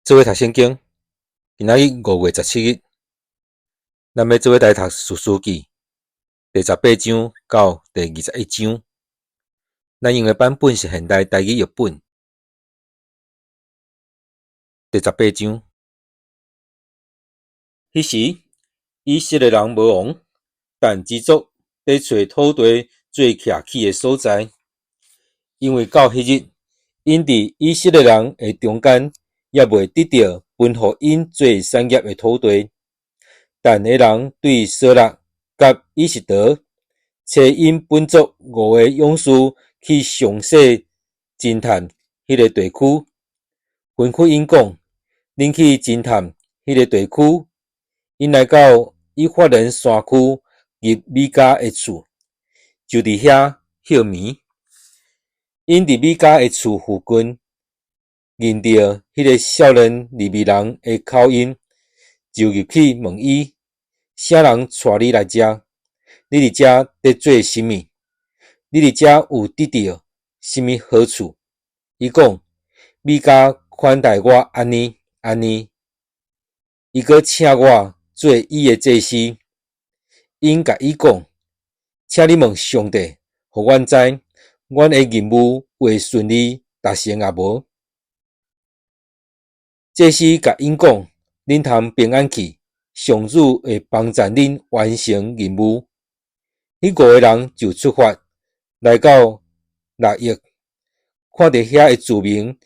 做伙讀聖經，今仔日5月17日，咱欲做伙來讀士師記第18章到第21章。咱用的版本是現代台語譯本。第十八章，彼時以色列人無王，但支族佇揣土地做徛起的所在，因為到彼日，𪜶佇以色列人的中間，猶未得著分予𪜶做產業的土地。但的人對瑣辣佮以實得，差𪜶本族五个勇士去詳細偵探彼个地區，吩咐𪜶講：恁去偵探彼个地區。𪜶來到以法蓮山區入米迦的厝，就佇遐歇暝。𪜶佇米迦的厝附近，認著彼个少年利未人的口音，就入去問伊：啥人帶你來遮？你佇遮佇做啥物？你佇遮有得著啥物好處？伊講：米迦款待我按呢按呢，伊閣請我做伊的祭司。𪜶共伊講：請你問上帝，予阮知，阮的任務會順利達成抑無？祭司共𪜶講：恁通平安去，上主會幫贊恁完成任務。彼五个人就出發，來到拉億，看著遐的住民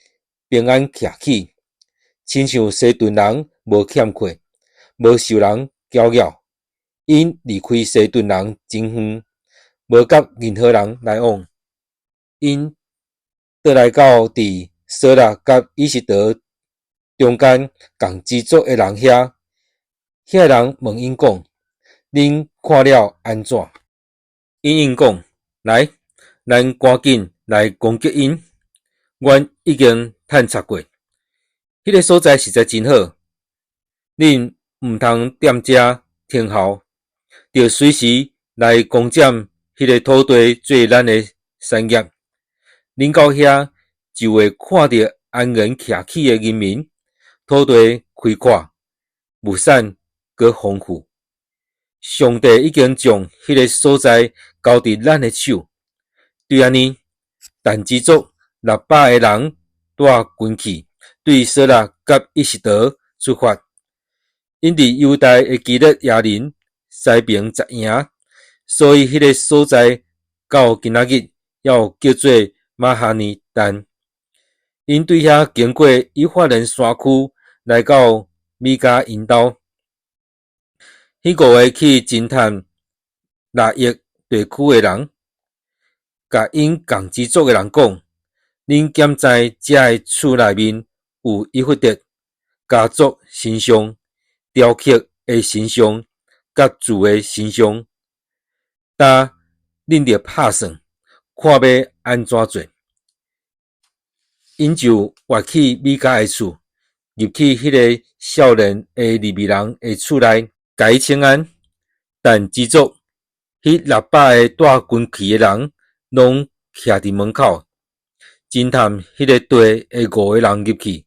平安徛起，親像西頓人無欠缺，無受人攪擾。𪜶離開西頓人真遠，無佮任何人來往。𪜶倒來到佇瑣辣佮以實得中間仝支族的人遐，遐人問𪜶講：恁看了按怎？𪜶應講：來，咱趕緊來攻擊𪜶。阮已經探查過，彼个所在實在真好。恁毋通踮遮聽候，著隨時來攻佔彼个土地做咱的產業。恁到遐就會看著安然徛起的人民，土地開闊，物產閣豐富。上帝已經將彼个所在交佇咱的手。對按呢，但支族600个人帶軍器，對瑣辣佮以實得出發。𪜶佇猶大的基列耶琳西爿紮營，所以彼个所在到今仔日猶叫做瑪哈尼但。𪜶對遐經過以法蓮山區，來到米迦𪜶兜。彼五个去偵探拉億地區的人，共𪜶仝支族的人講：恁敢知遮的厝內面有以弗得、家族神像、雕刻的神像、佮鑄的神像？今恁著拍算，看欲按怎做。𪜶就越去米迦的厝，入去彼个少年的利未人的厝內，共伊請安。但支族彼600个帶軍器的人，攏徛佇門口，偵探彼个地的五个人入去，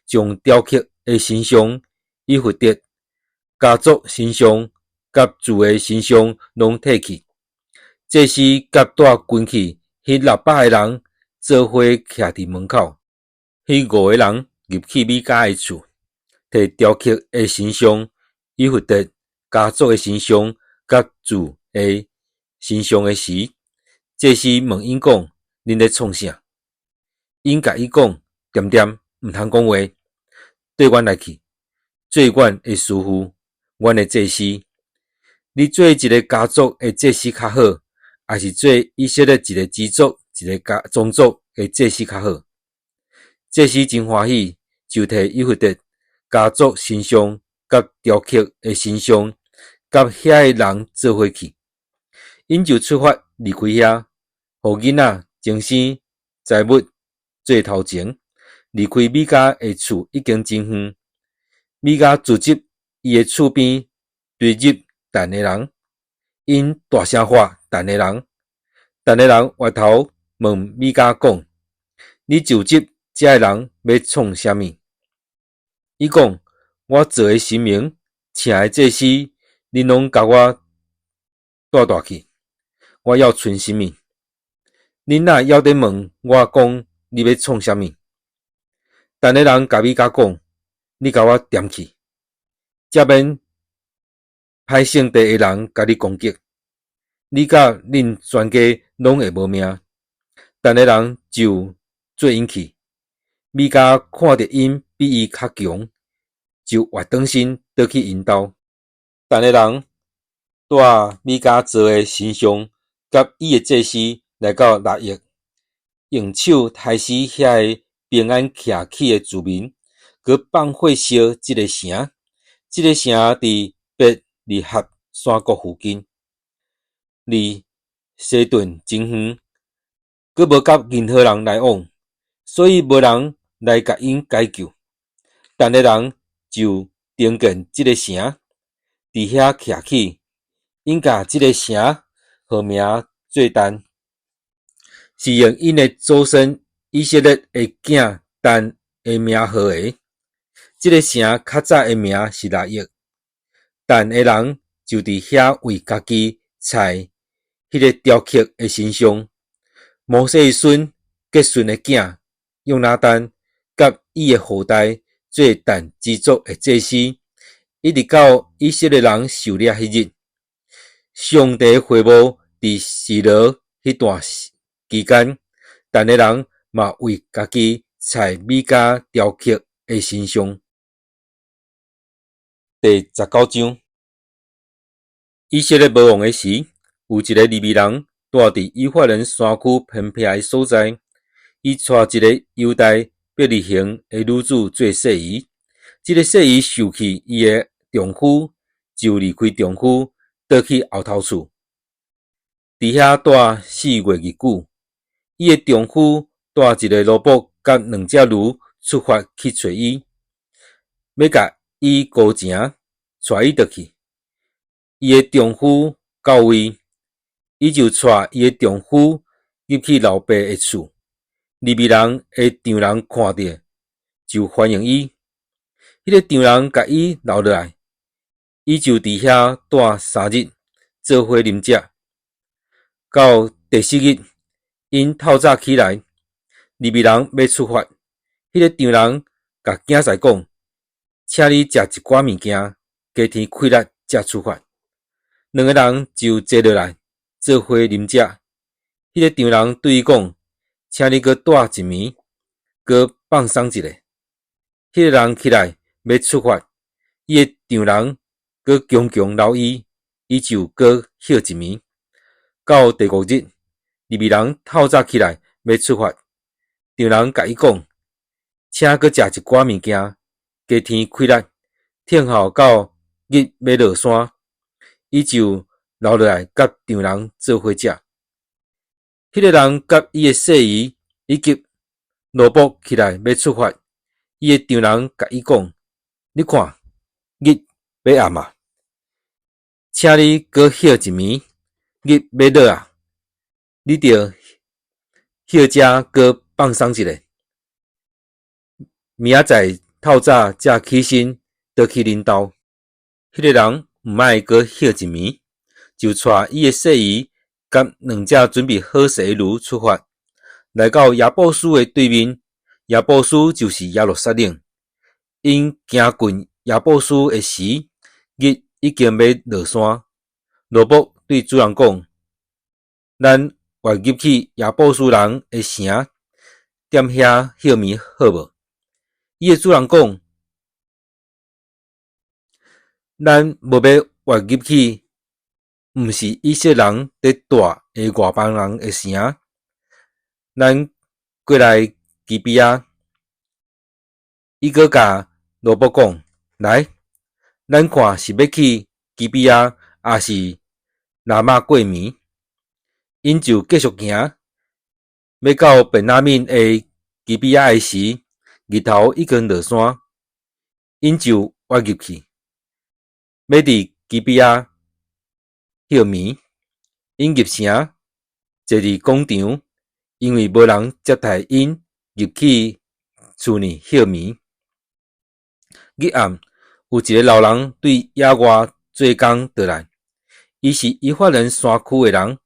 將雕刻的神像、以弗得、家族神像、佮鑄的神像攏提去。祭司佮帶軍器彼600个人做伙徛佇門口。彼五个人入去米迦的厝，提雕刻的神像、以弗得、家族的神像、佮鑄的神像的時，祭司問𪜶講：恁咧創啥？𪜶共伊講：恬恬，毋通講話，綴阮來去，做阮的師傅，阮的祭司。你做一个家族的祭司較好，抑是做以色列一个支族、一个家宗族的祭司較好？祭司真歡喜，就提以弗得、家族神像、佮雕刻的神像，佮遐个人做伙去。𪜶就出發離開遐，予囡仔精生財物做頭前，離開米迦的厝已經真遠。米迦聚集伊的厝邊，追入但的人，𪜶大聲喊但的人，但的人回頭問米迦講：你召集遮的人欲創啥物？伊講：我造的神明，請的祭司，恁攏共我帶帶去。我猶賰啥物？恁若猶佇問我講，你欲創啥物？但的人共米迦講：你共我踮去，才免歹性地的人共你攻擊，你佮恁全家攏會無命。但的人就綴𪜶去。米迦看著𪜶比伊較強，就越轉身倒去𪜶兜。但的人帶米迦造的神像佮伊的祭司來到拉億，用手刣死遐个平安徛起的住民，閣放火燒這个城。這个城佇伯利合山谷附近，離西頓真遠，閣無佮任何人來往，所以無人來共𪜶解救。但的人就重建這个城，佇遐徛起，𪜶共這个城號名做但，是用𪜶的祖先以色列的囝但的名號的。這个城較早的名是拉億，但的人就佇遐為家己裁彼个雕刻的神像。摩西的孫革順的囝約拿單佮伊的後代做但支族的祭司，一直到以色列人受掠彼日。上帝會幕佇示羅彼段期間，但的人嘛為家己裁米迦雕刻的神像。第19章，以色列無王的時，有一个利未人蹛佇以法蓮山區偏僻的所在，伊娶一个猶大伯利恆的女子做細姨。這个細姨受氣伊的丈夫，就離開丈夫，倒去後頭厝，佇遐蹛4月日久。伊的丈夫帶一个奴僕佮兩隻驢出發去揣伊，欲共伊勾情，帶伊倒去。伊的丈夫到位，伊就帶伊的丈夫入去老爸的厝。利未人的丈人看著，就歡迎伊。彼个丈人共伊留落來，伊就佇遐蹛3日，做伙啉食。到第四日，𪜶透早起來，利未人欲出發，彼个丈人共囝婿講：請你食一寡物件，加添氣力，才出發。兩个人就坐落來，做伙啉食。彼个丈人對伊講：請你閣蹛一暝，閣放鬆一下。彼个人起來欲出發，伊的丈人閣強強留伊，伊就閣歇一暝。到第五日，利未人透早起來欲出發，丈人共伊講：請閣食一寡物件，加添氣力，等候到日欲落山。伊就留落來佮丈人做伙食。彼个人佮伊的細姨以及奴僕起來欲出發，伊的丈人共伊講：你看，日欲暗啊，請你閣歇一暝，日欲落啊，你著歇遮閣放鬆一下，明仔載透早才起身倒去恁兜。彼个人毋愛閣歇一暝，就帶伊的細姨佮兩隻準備好勢的驢出發，來到耶布斯的對面。耶布斯就是耶路撒冷。𪜶行近耶布斯的時，日已經欲落山。奴僕對主人講：咱越入去耶布斯人的城，踮遐歇暝好無？伊的主人講：咱無欲越入去，毋是以色列人佇蹛的外邦人的城。咱過來基比亞。伊閣共奴僕講：來，咱看是欲去基比亞，抑是拉瑪過暝？𪜶就繼續行，欲到便雅憫的基比亞的時，日頭已經落山，𪜶就越入去，欲佇基比亞歇暝。𪜶入城，坐佇廣場，因為無人接待𪜶入去厝內歇暝。日暗，有一个老人對野外做工倒來，伊是以法蓮山區的人，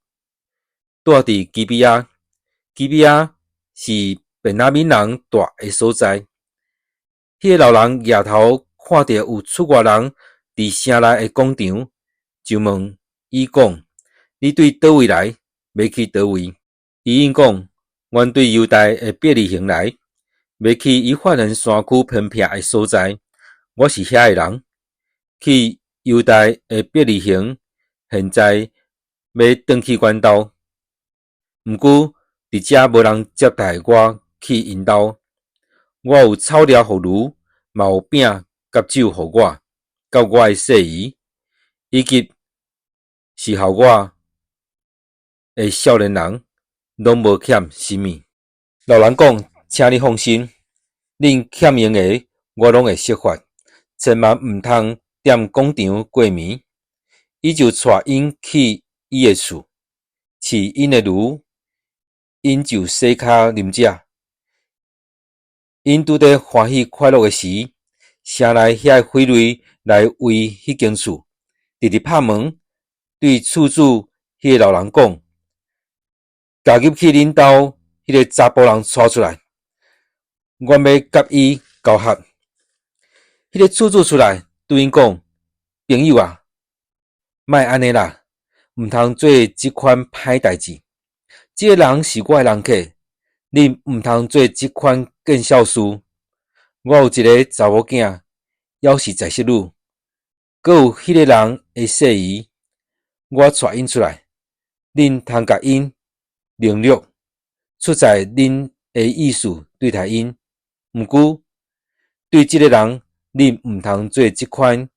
蹛佇基比亞。基比亞是便雅憫人蹛的所在。彼个老人舉頭看著有出外人佇城內的廣場，就問伊講：你對佗位來？欲去佗位？伊應講：阮對猶大的伯利恆來，欲去以法蓮山區偏僻的所在。我是遐的人，去猶大的伯利恆，現在欲轉去阮兜。毋過佇遮無人接待我去𪜶兜。我有草料予驢，嘛有餅佮酒予我，佮我的細姨，以及侍候我的少年人，攏無欠啥物。老人講：請你放心，恁欠用的，我攏會設法，千萬毋通踮廣場過暝。伊就帶𪜶去伊的厝，飼𪜶的驢，𪜶就洗跤啉食。𪜶拄咧歡喜快樂的時，城內遐個匪類來圍彼間厝，直直拍門，對厝主彼个老人講：共入去恁兜彼个查埔人帶出來，阮欲佮伊交合。彼个厝主出來對𪜶講：朋友啊，莫按呢啦，毋通做這款歹代誌。這个人是我的人客，恁毋通做這款見笑事。我有一个查某囝，猶是在室女，閣有彼个人的細姨，我帶𪜶出來，恁通共𪜶凌辱，出在恁的意思對待𪜶。毋過對這个人，恁毋通做這款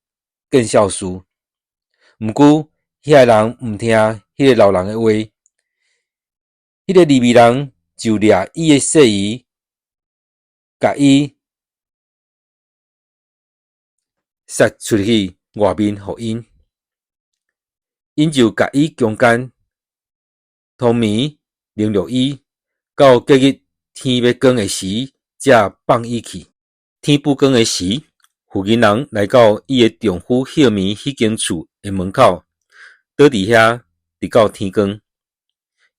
見笑事。毋過遐个人毋聽彼个老人的話，彼个利未人就掠伊的細姨，共伊殺出去外面予𪜶，𪜶就共伊強姦，當暝凌辱伊，到隔日天欲光的時，才放伊去。天補光的時，婦人人來到伊的丈夫歇眠彼間厝的門口，倒佇遐直到天光。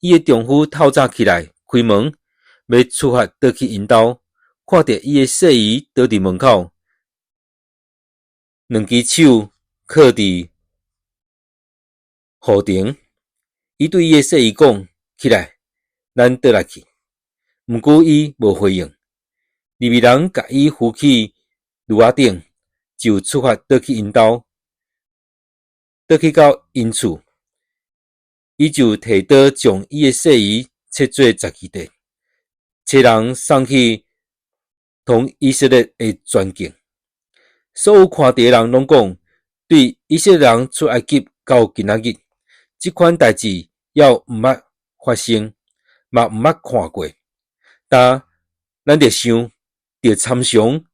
伊的丈夫透早起來開門，欲出發倒去𪜶兜，看著伊的細姨倒佇門口，兩支手靠佇戶頂。伊對伊的細姨講：起來，咱倒來去。毋過伊無回應。利未人共伊扶去驢仔頂，就出發倒去𪜶兜，倒去到𪜶厝，伊就提刀將伊的細姨切做十二塊，差人送去通以色列的全境。所有看著的人攏講：對以色列人出埃及到今仔日，這款代誌猶毋捌發生，嘛毋捌看過。但咱著想，著參詳，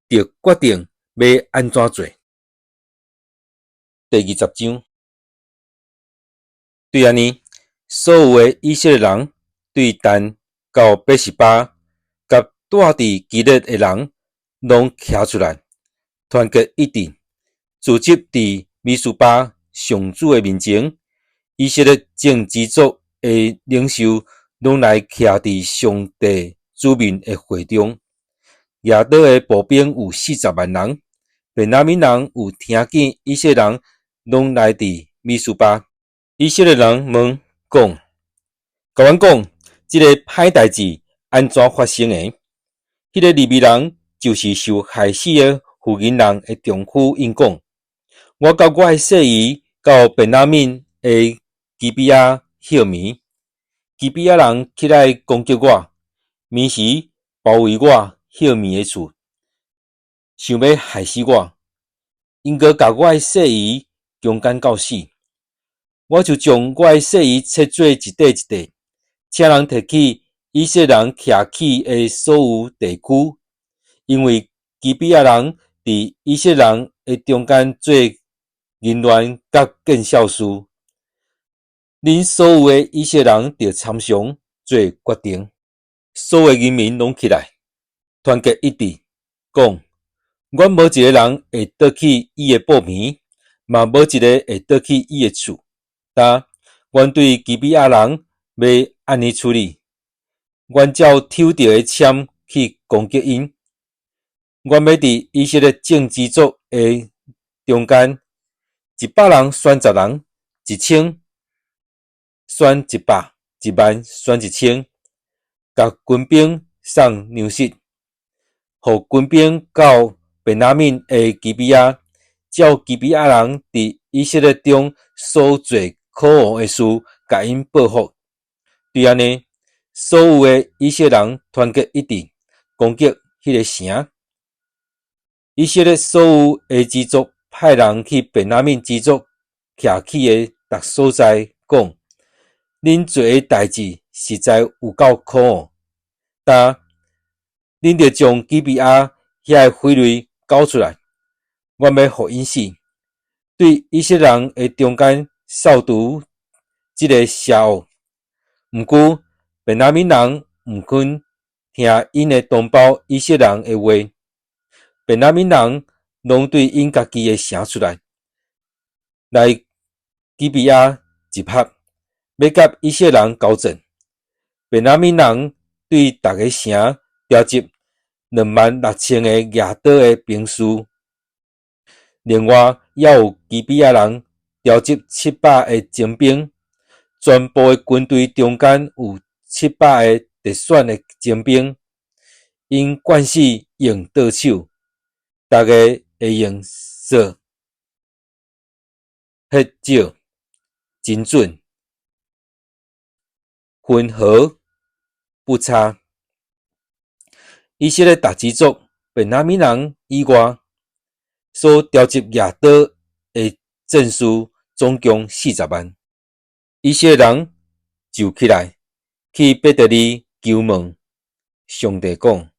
著決定欲按怎做。第20章，對按呢，所有的以色列人對但到別是巴，佮蹛佇基列的人，攏徛出來，團結一致，聚集佇米斯巴上主的面前。以色列眾支族的領袖攏來徛佇上帝主面的會中。舉刀的步兵有40萬人，便雅憫人有聽見以色列人攏來佇米斯巴。以色列人問講：共阮講，這个歹代誌按怎發生的？彼个利未人就是受害死的婦人人的丈夫，應講：我佮我的細姨到便雅憫的基比亞歇眠，基比亞人起來攻擊我，暝時包圍我歇眠的厝，想欲害死我。𪜶閣共我的細姨強姦到死，我就將我的細姨切做一塊一塊，請人提去以色列人徛起的所有地區，因為基比亞人佇以色列人的中間做淫亂佮見笑事。恁所有的以色列人著參詳做決定，所有人民攏起來，團結一致，講：阮無一个人會倒去伊的布棚，嘛無一个會倒去伊的厝。今阮對基比亞人欲按呢處理，阮照抽著的籤去攻擊𪜶。阮欲佇以色列眾支族的中間，100人選10人，1000選100，1萬選1000，共軍兵送糧食，予軍兵到便雅憫的基比亞，照基比亞人佇以色列中所做可惡的事，共𪜶報復。對按呢，所有的以色列人團結一致，攻擊彼个城。以色列所有的支族派人去便雅憫支族徛起的逐所在，講：恁做的代誌實在有夠可惡。今恁著將基比亞遐的匪類交出來，阮欲予𪜶死，對以色列人的中間掃除這个邪惡。毋過便雅憫人毋肯聽𪜶的同胞以色列人的話，便雅憫人攏對𪜶家己的城出來，來基比亞集合，欲佮以色列人交戰。便雅憫人對逐个城調集26,000个舉刀的兵士，另外猶有基比亞人調集700个精兵，全部的軍隊中間有700个特選的精兵，𪜶慣勢用刀手，逐个會用射彼少，真準，分毫不差。以色列逐支族便雅憫人以外，所調集舉刀的戰士總共40萬。以色列人就起來去伯特利求問上帝，講：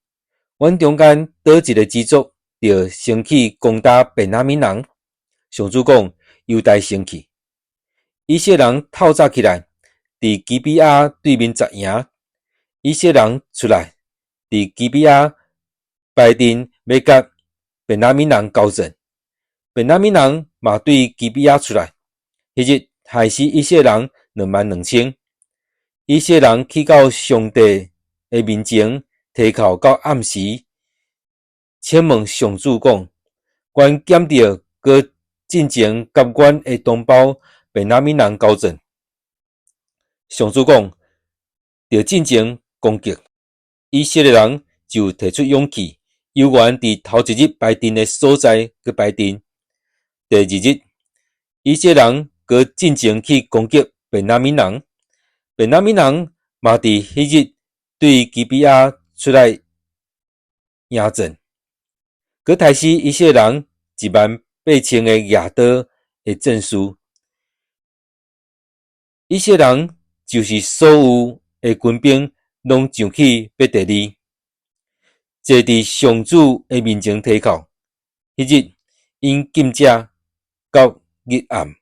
阮中間佗一个支族著先去攻打便雅憫人？上主講：猶大先去。以色列人透早起來，佇基比亞對面紮營。以色列人出來，佇基比亞擺陣，欲佮便雅憫人交戰。便雅憫人嘛對基比亞出來，彼日刣死以色列人22,000。以色列人去到上帝的面前，提哭到暗時，請問上主講：阮敢著閣進前佮阮的同胞便雅憫人交戰？上主講：著進前攻擊。以色列人就提出勇氣，猶原佇頭一日擺陣的所在閣擺陣。第二日，以色列人閣進前去攻擊便雅憫人，便雅憫人嘛佇彼日對基比亞出來迎戰，閣刣死以色列人18,000個舉刀的戰士。以色列人就是所有的軍兵，攏上去伯特利，坐佇上主的面前提哭。彼日，𪜶禁食到日暗，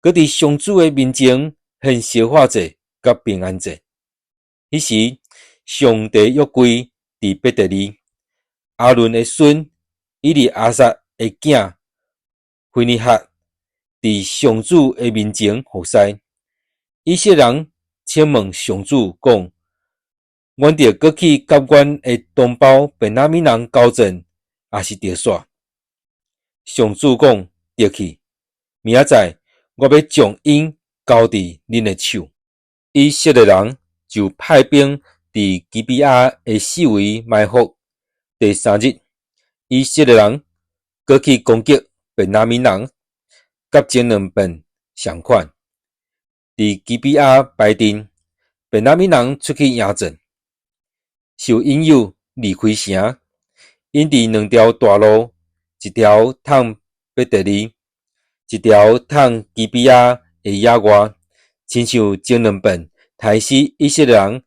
閣佇上主的面前獻燒化祭佮平安祭。彼時，上帝約櫃佇伯特利，亞倫的孫以利亞撒的囝非尼哈佇上主的面前服侍。以色列人請問上主講：阮著閣去佮阮的同胞便雅憫人交戰，抑是著煞？上主講：著去，明仔載我欲將𪜶交佇恁的手。以色列人就派兵佇基比亞的四圍埋伏。第三日，以色列人閣去攻擊便雅憫人，佮前兩遍仝款。佇基比亞擺陣，便雅憫人出去迎戰，受引誘離開城。𪜶佇兩條大路，一條通伯特利，一條通基比亞的野外，親像前兩遍刣死以色列人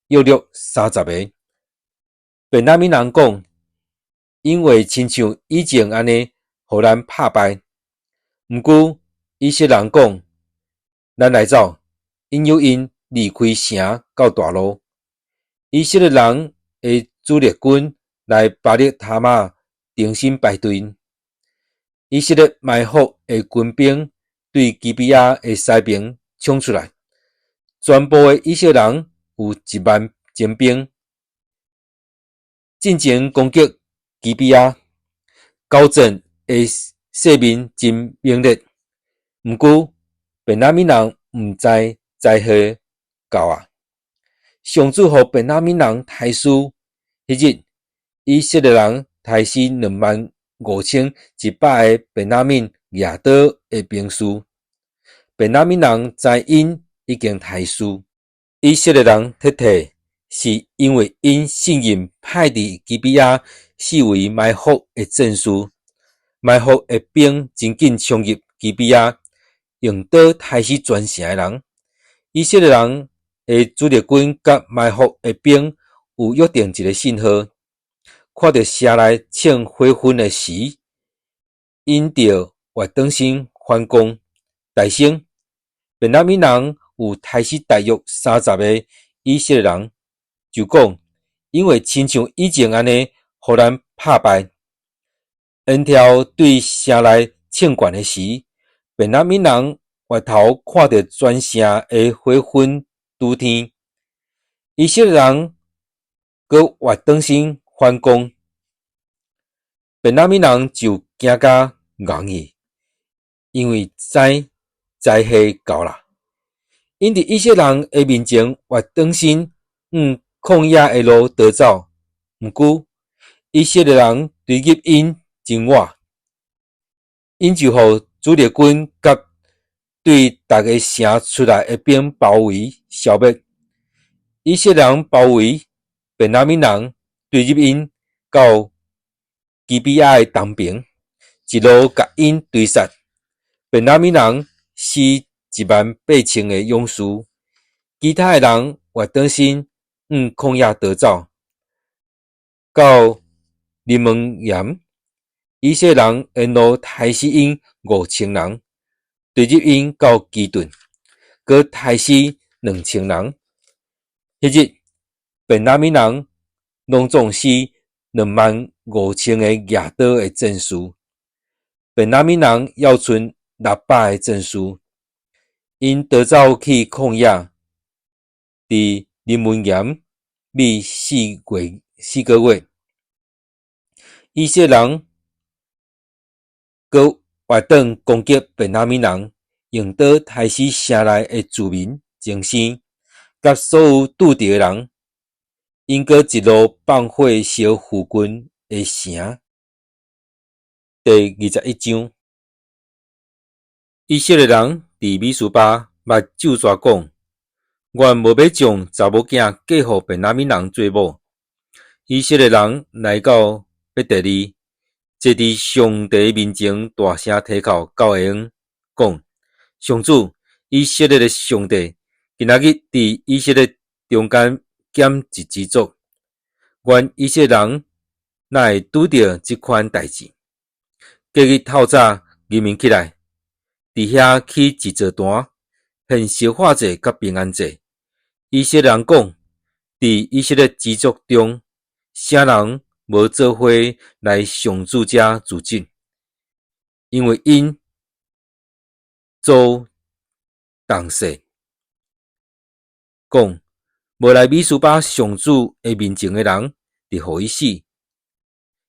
約略30个。便雅憫人講：𪜶會親像以前按呢，予咱拍敗。毋過以色列人講：咱來走，引誘𪜶離開城到大路。以色列人的主力軍來巴力他瑪重新排隊。以色列埋伏的軍兵對基比亞的西爿衝出來，全部的以色列人有1萬精兵，進前攻擊基比亞，交戰的勢面真猛烈。毋過，便雅憫人毋知災禍到矣。上主予便雅憫人刣死，彼日以色列人刣死25,100个便雅憫舉刀的兵士。便雅憫人知𪜶已經刣死。以色列人撤退，是因為𪜶信任派佇基比亞四圍埋伏的戰士。埋伏的兵真緊衝入基比亞，用刀刣死全城的人。以色列人的主力軍佮埋伏的兵有約定一个信號，看著城內衝火雲的時，𪜶著越轉身反攻。大勝，便雅憫人有刣死大約30个以色列人，就講，因為親像以前按呢，予咱拍敗。煙柱對城內衝懸的時，便雅憫人回頭看著全城的火雲拄天，以色列人閣越轉身反攻，便雅憫人就驚甲戇去，因為知災禍到啦。𪜶佇以色列人的面前越轉身向曠野的路逃走，毋過以色列人追入𪜶真晚，𪜶就予主力軍佮對逐个城出來的兵包圍消滅。以色列人包圍便雅憫人，追入𪜶到基比亞的東爿，一路共𪜶追殺。便雅憫人死18,000个勇士，其他的人越轉身向曠野逃走，到利門岩。以色列人沿路刣死𪜶5000人，追入𪜶到基頓，閣刣死2000人。彼日，便雅憫人攏總死25,000个舉刀的戰士。便雅憫人猶賰600个戰士，𪜶逃走去曠野，佇利門岩覕4個月。以色列人閣越轉攻擊便雅憫人，用刀刣死城內的住民、精生，佮所有拄著的人。𪜶閣一路放火燒附近的城。第21章，以色列人佇米斯巴目咒詛講：願無欲將查某囝嫁予便雅憫人做某。以色列人來到伯特利，坐佇上帝面前，大聲啼哭到下昏，講：上主，以色列的上帝，今仔日佇以色列中間減一支族，願以色列人若會拄著這款代誌。隔日透早，人民起來，佇遐起一座壇，獻燒化祭佮平安祭。以色列人講：佇以色列支族中，啥人無做伙來上主遮自盡？因為𪜶遭重誓，講無來米斯巴上主的面前的人，著予伊死。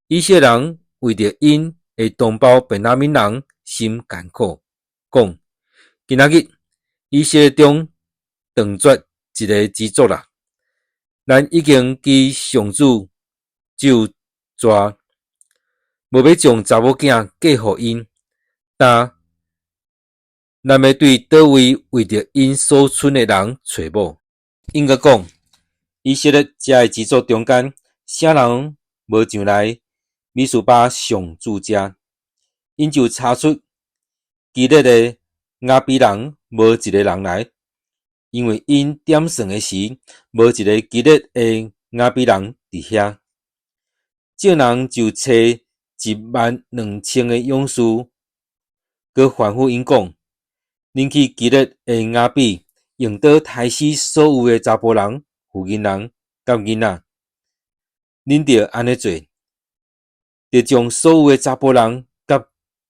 以色列人為著𪜶的同胞便雅憫人心艱苦，講：今仔日以色列中斷絕一个支族啦！咱已經記上主咒詛，無欲將查某囝嫁予𪜶。但咱欲對佗位為著𪜶所賰的人揣某。𪜶閣講：以色列遮个支族中間，啥人無上來米斯巴上主遮？𪜶就查出基列的雅比人無一个人來，因為𪜶點算的時，無一个基列的雅比人佇遐。眾人就揣12,000个勇士，閣吩咐𪜶講：恁去基列的雅比，用刀刣死所有的查埔人、婦人佮囡仔。恁著按呢做，就將所有的查埔人佮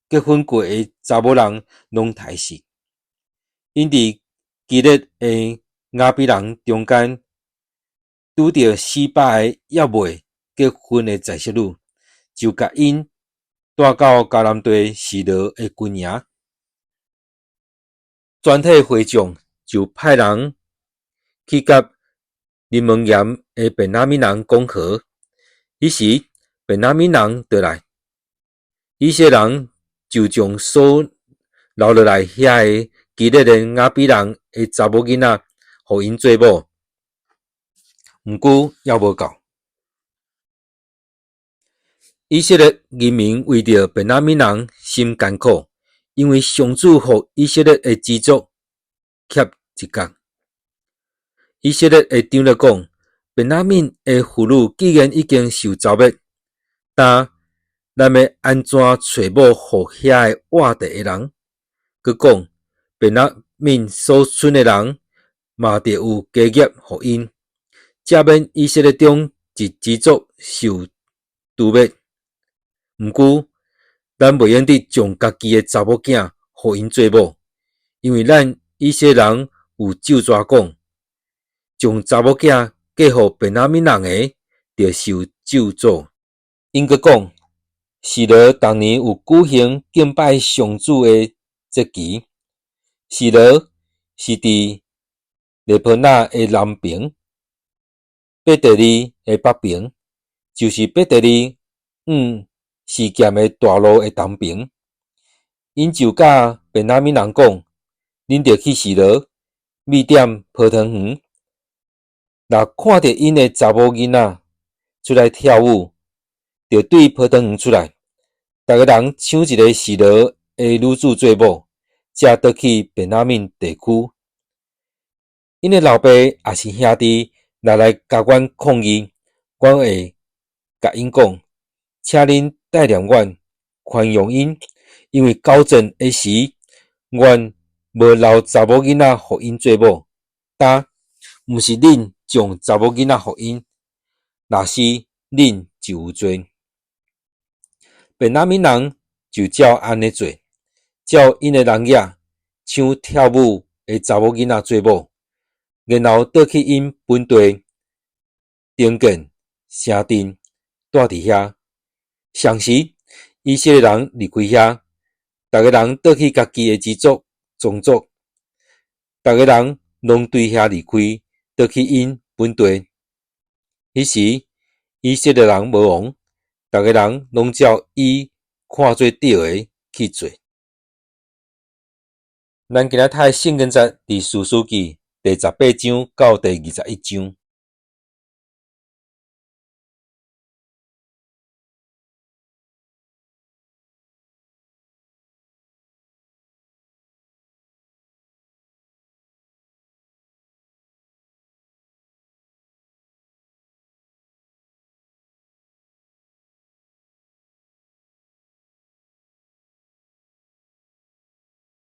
結婚過的查某人攏刣死。𪜶佇基列的雅比人中間，拄著400个猶未結婚的在室女，就共𪜶帶到迦南地示羅的軍營。全體會眾就派人去佮臨門岩的便雅憫人講和。彼時，便雅憫人就來，以色列人就將所留落來遐的基列的雅比人的查某囡仔，予𪜶做某，毋過猶無夠。以色列人民為著便雅憫人心艱苦，因為上主予以色列的支族怯一角。以色列的長老講：便雅憫的婦女既然已經受糟辱，但咱欲按怎揣某予遐个活著的人？閣講，便雅憫所剩的人嘛著有家業予𪜶，才免以色列中一支族受誣衊。毋過，咱袂用得將家己的查某囝予𪜶做某，因為咱以色列人有咒詛講，將查某囝嫁予便雅憫人的，著受咒詛。𪜶閣講，示羅逐年有舉行敬拜上主的節期。示羅是佇勒波那的南爿，伯特利的北爿，就是伯特利往示劍的大路的東爿。𪜶就佮便雅憫人講：恁著去示羅，覕踮葡萄園，若看著𪜶的查某囡仔出來跳舞，就對葡萄園出來，逐个人搶一个示羅的女子做某，才倒去便雅憫地區。𪜶的老爸抑是兄弟若來共阮抗議，阮會共𪜶講：請恁待念阮，寬容𪜶，因為交戰的時，阮無留查某囡仔予𪜶做某。但毋是恁將查某囡仔予𪜶，若是恁就有罪。便雅憫人就照按呢做，照𪜶的人影搶跳舞的查某囡仔做某，然後倒去𪜶本地重建城鎮，蹛佇遐。雙時，以色列人離開遐，逐个人倒去家己的支族宗族，逐个人攏對遐離開，倒去𪜶本地。彼時，以色列人無王，逐个人攏照伊看做對的去做。咱今仔讀的聖經節佇士師記第18章到第21章。